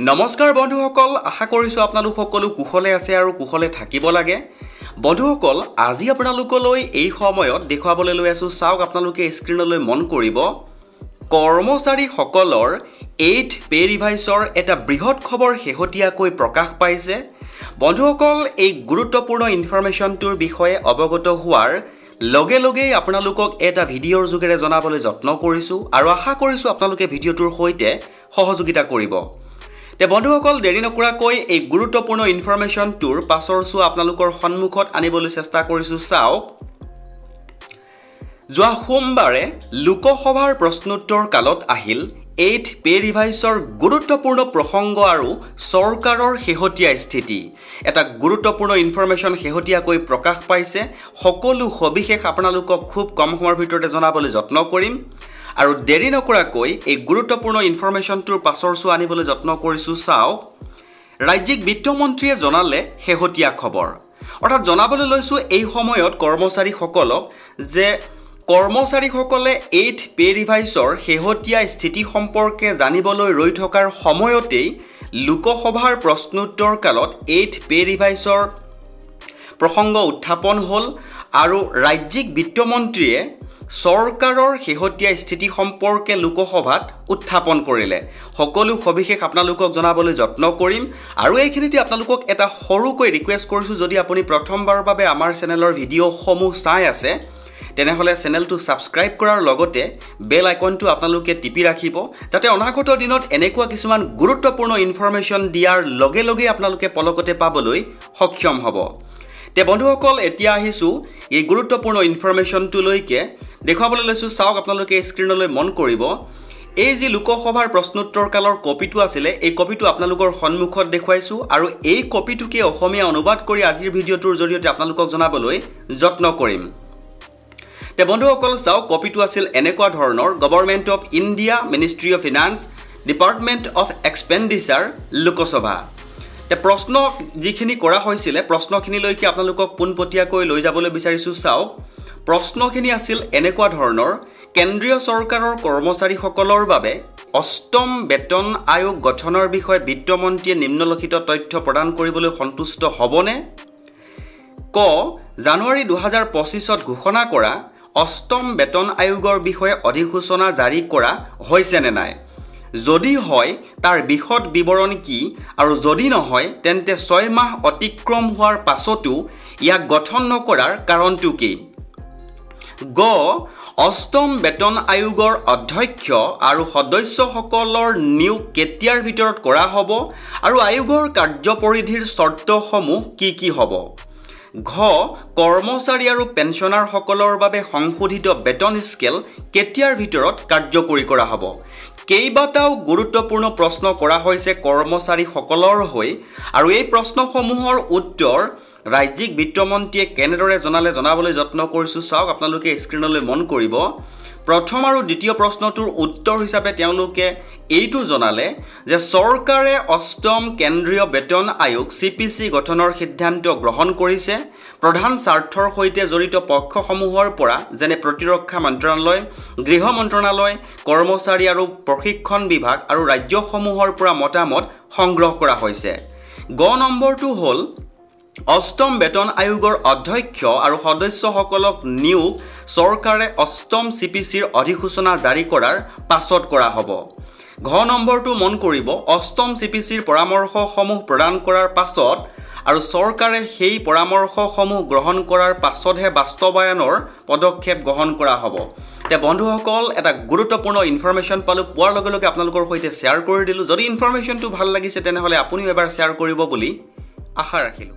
নমস্কাৰ বন্ধুসকল, আশা কৰিছোঁ আপোনালোক সকলো কুশলে আছে আৰু কুশলে থাকিব লাগে। বন্ধুসকল, আজি আপোনালোকলৈ এই সময়ত দেখুৱাবলৈ লৈ আছোঁ, চাওক আপোনালোকে স্ক্ৰীণলৈ মন কৰিব, কৰ্মচাৰীসকলৰ 8 পে ৰিভাইছৰ এটা বৃহৎ খবৰ শেহতীয়াকৈ প্ৰকাশ পাইছে। বন্ধুসকল, এই গুৰুত্বপূৰ্ণ ইনফৰমেশ্যনটোৰ বিষয়ে অৱগত হোৱাৰ লগে লগেই আপোনালোকক এটা ভিডিঅ'ৰ যোগেৰে জনাবলৈ যত্ন কৰিছোঁ আৰু আশা কৰিছোঁ আপোনালোকে ভিডিঅ'টোৰ সৈতে সহযোগিতা কৰিব। তে বন্ধুসকল, দেৰি নকৰাকৈ এই গুৰুত্বপূৰ্ণ ইনফৰমেশ্যনটোৰ পাছৰ চোৱা আপোনালোকৰ সন্মুখত আনিবলৈ চেষ্টা কৰিছোঁ। চাওক, যোৱা সোমবাৰে লোকসভাৰ প্ৰশ্নোত্তৰ কালত আহিল 8 পে ৰিভাইছৰ গুৰুত্বপূৰ্ণ প্ৰসংগ আৰু চৰকাৰৰ শেহতীয়া স্থিতি। এটা গুৰুত্বপূৰ্ণ ইনফৰমেশ্যন শেহতীয়াকৈ প্ৰকাশ পাইছে। সকলো সবিশেষ আপোনালোকক খুব কম সময়ৰ ভিতৰতে জনাবলৈ যত্ন কৰিম আৰু দেৰি নকৰাকৈ এই গুৰুত্বপূৰ্ণ ইনফৰমেশ্যনটোৰ পাছৰ চোৱা আনিবলৈ যত্ন কৰিছোঁ। চাওক, ৰাজ্যিক বিত্তমন্ত্ৰীয়ে জনালে শেহতীয়া খবৰ। অৰ্থাৎ জনাবলৈ লৈছোঁ এই সময়ত কৰ্মচাৰীসকলক যে কৰ্মচাৰীসকলে 8 পে ৰিভাইছৰ শেহতীয়া স্থিতি সম্পৰ্কে জানিবলৈ ৰৈ থকাৰ সময়তেই লোকসভাৰ প্ৰশ্নোত্তৰ কালত 8 পে ৰিভাইছৰ প্ৰসংগ উত্থাপন হ'ল আৰু ৰাজ্যিক বিত্তমন্ত্ৰীয়ে চৰকাৰৰ শেহতীয়া স্থিতি সম্পৰ্কে লোকসভাত উত্থাপন কৰিলে। সকলো সবিশেষ আপোনালোকক জনাবলৈ যত্ন কৰিম আৰু এইখিনিতে আপোনালোকক এটা সৰুকৈ ৰিকুৱেষ্ট কৰিছোঁ, যদি আপুনি প্ৰথমবাৰৰ বাবে আমাৰ চেনেলৰ ভিডিঅ'সমূহ চাই আছে তেনেহ'লে চেনেলটো ছাবস্ক্ৰাইব কৰাৰ লগতে বেল আইকনটো আপোনালোকে টিপি ৰাখিব, যাতে অনাগত দিনত এনেকুৱা কিছুমান গুৰুত্বপূৰ্ণ ইনফৰমেশ্যন দিয়াৰ লগে লগে আপোনালোকে পলকতে পাবলৈ সক্ষম হ'ব। তে বন্ধুসকল, এতিয়া আহিছোঁ এই গুৰুত্বপূৰ্ণ ইনফৰমেশ্যনটোলৈকে দেখুৱাবলৈ লৈছোঁ। চাওক, আপোনালোকে স্ক্ৰীণলৈ মন কৰিব, এই যি লোকসভাৰ প্ৰশ্নোত্তৰ কালৰ কপিটো আছিলে, এই কপিটো আপোনালোকৰ সন্মুখত দেখুৱাইছোঁ আৰু এই কপিটোকে অসমীয়া অনুবাদ কৰি আজিৰ ভিডিঅ'টোৰ জৰিয়তে আপোনালোকক জনাবলৈ যত্ন কৰিম। তে বন্ধুসকল চাওক, কপিটো আছিল এনেকুৱা ধৰণৰ: Government of India, Ministry of Finance, Department of Expenditure, Lok Sabha. তে প্ৰশ্ন যিখিনি কৰা হৈছিলে, প্ৰশ্নখিনিলৈকে আপোনালোকক পোনপটীয়াকৈ লৈ যাবলৈ বিচাৰিছোঁ। চাওক, প্ৰশ্নখিনি আছিল এনেকুৱা ধৰণৰ: কেন্দ্ৰীয় চৰকাৰৰ কৰ্মচাৰীসকলৰ বাবে অষ্টম বেতন আয়োগ গঠনৰ বিষয়ে বিত্তমন্ত্ৰীয়ে নিম্নলিখিত তথ্য প্ৰদান কৰিবলৈ সন্তুষ্ট হ'বনে? ক, জানুৱাৰী 2025ত ঘোষণা কৰা অষ্টম বেতন আয়োগৰ বিষয়ে অধিসূচনা জাৰি কৰা হৈছেনে নাই? যদি হয় তাৰ বিশদ বিৱৰণ কি, আৰু যদি নহয় তেন্তে 6 মাহ অতিক্ৰম হোৱাৰ পাছতো ইয়াক গঠন নকৰাৰ কাৰণটো কি? গ, অষ্টম বেতন আয়োগৰ অধ্যক্ষ আৰু সদস্যসকলৰ নিয়োগ কেতিয়াৰ ভিতৰত কৰা হ'ব আৰু আয়োগৰ কাৰ্যপৰিধিৰ চৰ্তসমূহ কি কি হ'ব? ঘ, কৰ্মচাৰী আৰু পেঞ্চনাৰসকলৰ বাবে সংশোধিত বেতন স্কেল কেতিয়াৰ ভিতৰত কাৰ্যকৰী কৰা হ'ব? কেইবাটাও গুৰুত্বপূৰ্ণ প্ৰশ্ন কৰা হৈছে কৰ্মচাৰীসকলৰ হৈ আৰু এই প্ৰশ্নসমূহৰ উত্তৰ ৰাজ্যিক বিত্তমন্ত্ৰীয়ে কেনেদৰে জনালে জনাবলৈ যত্ন কৰিছোঁ। চাওক, আপোনালোকে স্ক্ৰীণলৈ মন কৰিব। প্ৰথম আৰু দ্বিতীয় প্ৰশ্নটোৰ উত্তৰ হিচাপে তেওঁলোকে এইটো জনালে যে চৰকাৰে অষ্টম কেন্দ্ৰীয় বেতন আয়োগ CPC গঠনৰ সিদ্ধান্ত গ্ৰহণ কৰিছে। প্ৰধান স্বাৰ্থৰ সৈতে জড়িত পক্ষসমূহৰ পৰা, যেনে প্ৰতিৰক্ষা মন্ত্ৰণালয়, গৃহ মন্ত্ৰণালয়, কৰ্মচাৰী আৰু প্ৰশিক্ষণ বিভাগ আৰু ৰাজ্যসমূহৰ পৰা মতামত সংগ্ৰহ কৰা হৈছে। গ নম্বৰটো হ'ল অষ্টম বেতন আয়োগৰ অধ্যক্ষ আৰু সদস্যসকলক নিয়োগ চৰকাৰে অষ্টম CPCৰ অধিসূচনা জাৰি কৰাৰ পাছত কৰা হ'ব। ঘ নম্বৰটো মন কৰিব, অষ্টম CPCৰ পৰামৰ্শসমূহ প্ৰদান কৰাৰ পাছত আৰু চৰকাৰে সেই পৰামৰ্শসমূহ গ্ৰহণ কৰাৰ পাছতহে বাস্তৱায়নৰ পদক্ষেপ গ্ৰহণ কৰা হ'ব। তে বন্ধুসকল, এটা গুৰুত্বপূৰ্ণ ইনফৰমেশ্যন পালোঁ, পোৱাৰ লগে লগে আপোনালোকৰ সৈতে শ্বেয়াৰ কৰি দিলোঁ। যদি ইনফৰমেশ্যনটো ভাল লাগিছে তেনেহ'লে আপুনিও এবাৰ শ্বেয়াৰ কৰিব বুলি আশা ৰাখিলোঁ।